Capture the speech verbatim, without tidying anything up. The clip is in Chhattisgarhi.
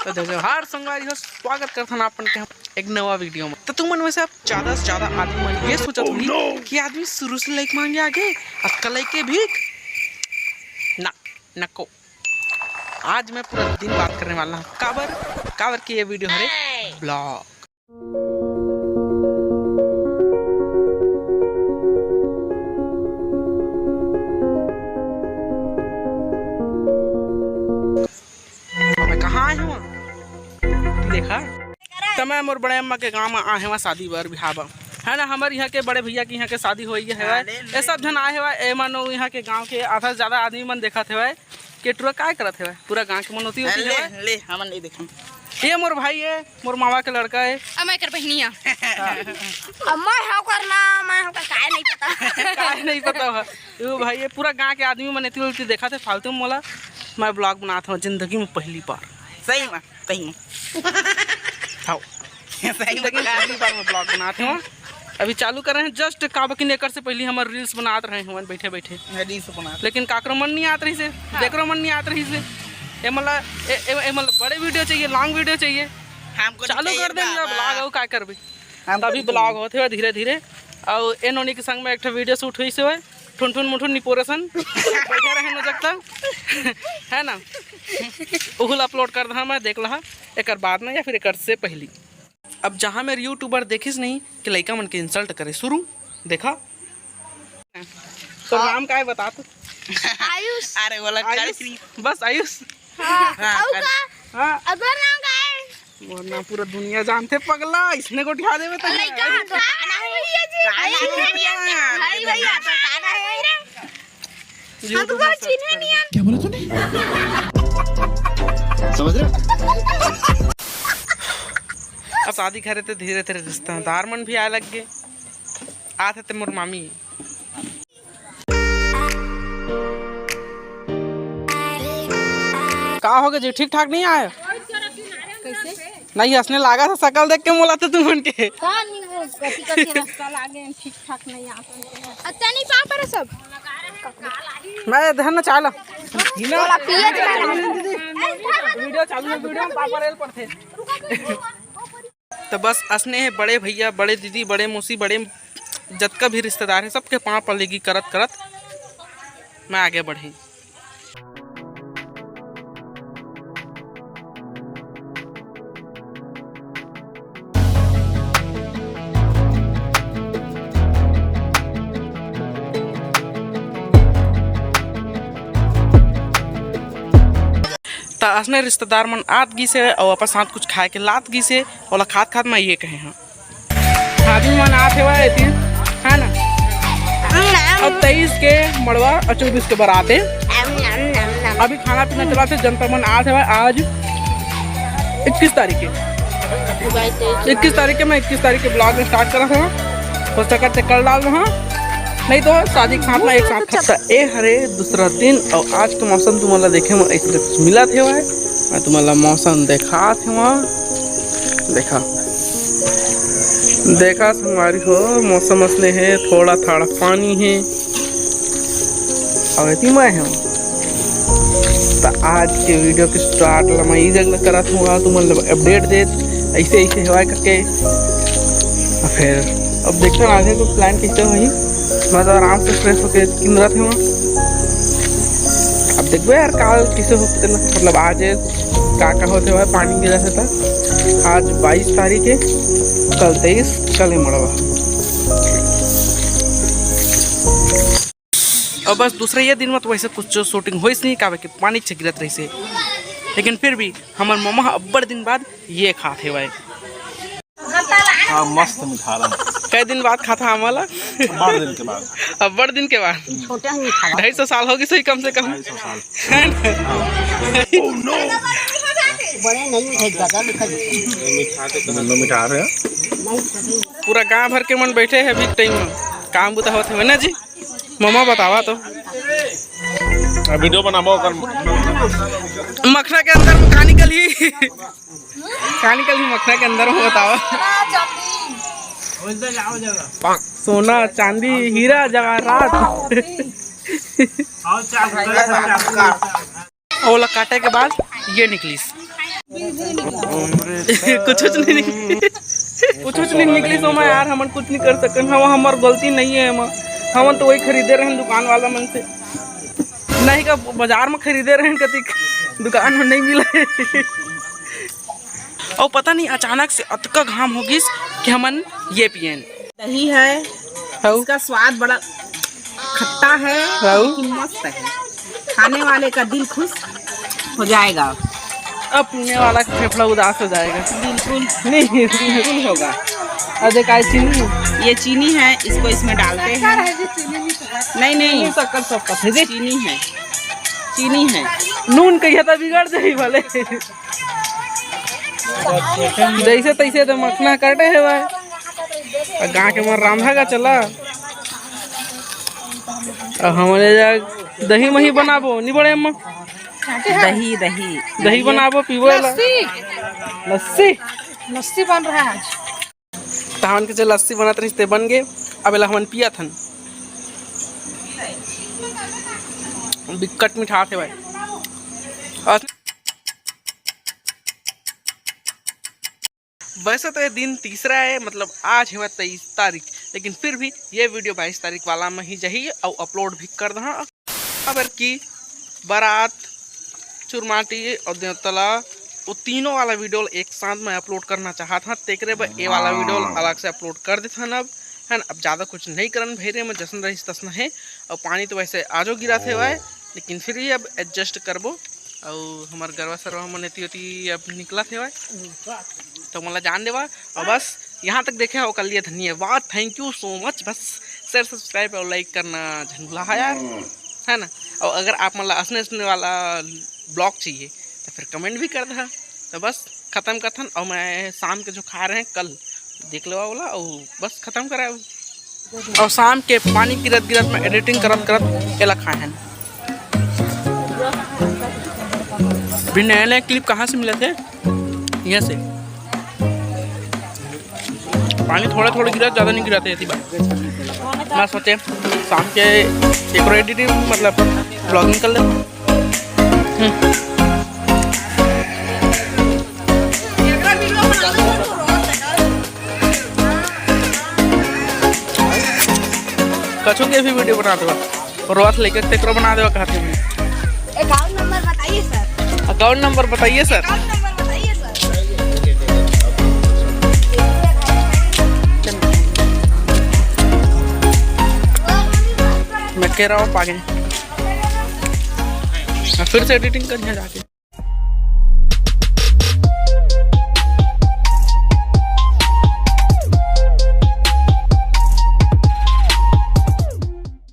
तो जय जोहार संगवारी हो, स्वागत करथन आप मन के हम एक नवा वीडियो में। तो तुमन में से अब ज्यादा से ज्यादा आदमी मन ये सोचत होही कि आदमी शुरू से लइका मांगे आगे, अक्का लइके भीख ना, नको। आज मैं पूरा दिन बात करने वाला हूँ। काबर? काबर कि ये वीडियो हरे ब्लॉग। मैं कहाँ आए हूँ? देखा, त मैं मोर बड़े अम्मा के गांव में आए हवा शादी बर, बिहाव बर, है ना। हमर यहाँ के बड़े भैया के यहाँ के शादी होई हवय। अरे ले। ये सब झन आए हवा, ए मानो यहाँ के गांव के आधा से ज्यादा आदमी मन देखत हवय। के टुरा काय करत हवय? पूरा गांव के मनोती होती ले, हवय। ले, हमन नहीं देखन। ये मोर भाई है, मोर मामा के लड़का है। अब मैं कर बहिनिया। अब मैं हव करना, मैं हव कर, काय नहीं पता। काय नहीं पता हुआ। ये भाई, ये पूरा गांव के आदमी मन एती उलती देखत हे फालतू में मोला। मैं ब्लॉग बनात हूँ जिंदगी में पहली बार। सही में, सही में। हाव। सही में। जिंदगी में पहली बार मैं ब्लॉग बनात हूँ। अभी चालू करे हैं जस्ट, काबर कि एकर से पहले हमर रील्स बनात रहे हवन बैठे बैठे। रील्स बनात। लेकिन काकरो मन नहीं आत रहिसे, हाँ। जेकरो मन नहीं आत रहिसे। ए मतलब, ए, ए, ए मतलब बड़े वीडियो चाहिए, लॉन्ग वीडियो चाहिए। हमको चालू चाहिए कर देंगे बाबा। ब्लॉग, अउ का करबे? हमको तभी चाहिए। ब्लॉग होत हे धीरे धीरे। अउ ए नोनी के संग में एक ठो वीडियो शूट होइस हे, ठुनठुन मुठुन निपोरेशन। बैठे रहे न जगता, है ना? उहुल अपलोड कर दहा मैं, देख लहा एकर बाद में या फिर एकर से पहली। अब जहाँ मेर यूट्यूबर देखिस नहीं कि लइका मन के इंसल्ट करे शुरू, देखा। तो हाँ। नाम का है बता तू? आयुष। अरे बोला आयुष, बस आयुष। हाँ, हाँ, अउ कर। का? हाँ। अगर नाम का है? मोर नाम पूरा दुनिया जानथे पगला, इसने गोठिया देवे तो लइका, का नाम है भैया जी? का नाम है भैया? भाई भैया, तो का नाम है रे? हम तो कोई चिन्हे नहीं है। क्या बोला तूने? समझ रहे हो? अब शादी करे ते धीरे धीरे रिश्तेदार मन भी आए लग गे। आत हे ते मोर मामी। का हो गे जी, ठीक ठाक नहीं आए? कैसे? नहीं, असने लागा था शकल देख के मोला तो तुमन के। का नहीं हो, कथी कथी रास्ता लागे, ठीक ठाक नहीं आता। अच्छा नहीं पा पर सब। मैं धन चाला। वीडियो चालू है, वीडियो में पापा रेल पर थे। तो बस असने हे बड़े भैया, बड़े दीदी, बड़े मौसी, बड़े जतका भी रिश्तेदार हे, सबके पाँव पलेगी करत करत मैं आगे बढ़े। त असने रिश्तेदार मन आत गिस हे अउ अपन साथ कुछ खाए के लात गिस हे, ओला खात खात मैं ये कहे हूँ। आदमी मन आत हेवय एती, है ना? अब तेईस के मड़वा और चौबीस के बारात है। अभी खाना पीना चला थे, जनता मन आत हेवय आज इक्कीस तारीख के। इक्कीस तारीख के मैं इक्कीस तारीख के ब्लॉग स्टार्ट करा था। हो सकत है कल डाल रहा, नहीं तो शादी के साथ में एक साथ खत्म। ए हरे दूसरा दिन और आज के मौसम तुमन ला देखे में ऐसे कुछ मिलत हेवय। मैं तुमन ला मौसम देखात हेवं, देखा, देखा संगवारी हो, मौसम असने हे, थोड़ा थोड़ा पानी हे, अउ एती मैं हूँ। त आज के वीडियो के स्टार्ट ला मैं ई जगह करत हूँ, तुमन ला अपडेट देत, ऐसे ऐसे हेवय करके। फिर अब देखते हैं आगे को प्लान कैसे होही। मैं तो आराम से फ्रेश होके किंदरत हूँ। अब देखबे यार, काल कैसे होते, मतलब आज का का होते हुआ पानी गिरा से था। आज बाईस तारीख है, कल तेईस, कल है मड़वा। और बस दूसरा ये दिन में तो वैसे कुछ शूटिंग होइस नहीं, काबर कि पानी छे गिरत रहिसे। लेकिन फिर भी हमर ममा अब्बड़ दिन बाद ये खात हेवय। हाँ, मस्त मिठारा। कई दिन बाद खाता हमला? अब्बड़ दिन के बाद। अब्बड़ दिन के बाद। छोटे ही मिठारा। ढाई सौ साल होगी सही, कम से कम। ढाई सौ साल। है ना? बड़े नहीं मिठाई, ज्यादा मिठाई। दोनों मिठा रहे हैं। पूरा गांव भर के मन बैठे हैं अभी टाइम में, काम बुता होत हे ना जी। ममा बतावा तो। आ, वीडियो बनाबो ओकर। मखना के अंदर में का निकलही? का निकलही मखना के अंदर में बतावा। सोना, चांदी, हीरा जवाहरात। ओला काटे के बाद ये निकलिस। कुछ कुछ नहीं निकली, कुछ कुछ नहीं निकली सोमा यार, हमन कुछ नहीं कर सकन। हम, हमर गलती नहीं है एमा, हमन तो वही खरीदे रहन दुकान वाला मन से, नहीं का बाजार में खरीदे रहन कतिक दुकान में नहीं मिला। और पता नहीं अचानक से अतका घाम हो गिस कि हमन ये पियन। दही है, हऊ। इसका स्वाद बड़ा खट्टा है, हऊ। लेकिन मस्त है। खाने वाले का दिल खुश हो जाएगा। अब पीने वाला का फेफड़ा उदास हो जाएगा। बिल्कुल। नहीं। बिल्कुल होगा। अरे काय चीनी? ये चीनी है, इसको इसमें डालते हैं। नहीं, नहीं। चीनी शक्कर सब पता है। चीनी है, चीनी है। नून कहिया तो बिगड़ जाई भले। जैसे तैसे तो मखना काटे है भाई। आ गाँव के मन रांधा का चला। अब हमरे जा दही मही बनाबो, नी बड़े अम्मा? दही, दही। दही बनाबो, पीबो एला। लस्सी। लस्सी? लस्सी बन रहा है आज। तहन के जे लस्सी बनत रहिस, ते बन गे। अब एला हमन पियत हन। बिकट मिठास हे भाई। और वैसे तो ये दिन तीसरा है, मतलब आज है तेईस तारीख, लेकिन फिर भी ये वीडियो बाईस तारीख वाला में ही जाही और अपलोड भी कर दहा। काबर कि बारात, चुरमाटी और देवतला, वो तीनों वाला वीडियो एक साथ में अपलोड करना चाहत हन, तेकरे बर ये वाला वीडियो अलग से अपलोड कर देथन अब, है ना। अब ज़्यादा कुछ नहीं करन भैरे में, जसन रहिस तसन है। और पानी तो वैसे आजो गिरत हेवय, लेकिन फिर भी अब एडजस्ट करबो। और हमार गरवा सरवा मन एती ओती अब निकलत हेवय, तो मोला जान देवा। और बस यहाँ तक देखे हो, ओकर लिए धन्यवाद, thank you so much। Bus share, subscribe और like करना झन भुलाहा यार, है ना। और अगर आप मन ला असने असने वाला ब्लॉग चाहिए तो फिर कमेंट भी कर दहा। तो बस खत्म करथन। और मैं शाम के जो खा रहे हैं कल, देख लेवा ओला, और बस खत्म करा। और शाम के पानी गिरत गिरत में एडिटिंग करत करत एला खाए हैं। अभी नया नया क्लिप कहाँ से मिला थे? यहाँ से। पानी थोड़ा थोड़ा गिरा, ज़्यादा नहीं गिराते ऐसी बात। मैं सोचे शाम के एक एडिटिंग, मतलब ब्लॉगिंग कर ले। हम्म। कछु के भी वीडियो बना देवा। रोज लेकर तेकरो बना देवा कहते हैं। अकाउंट नंबर बताइए सर। अकाउंट नंबर बताइए सर। अकाउंट नंबर बताइए सर। मैं कह रहा हूँ पागल। मैं फिर से एडिटिंग करने जाके।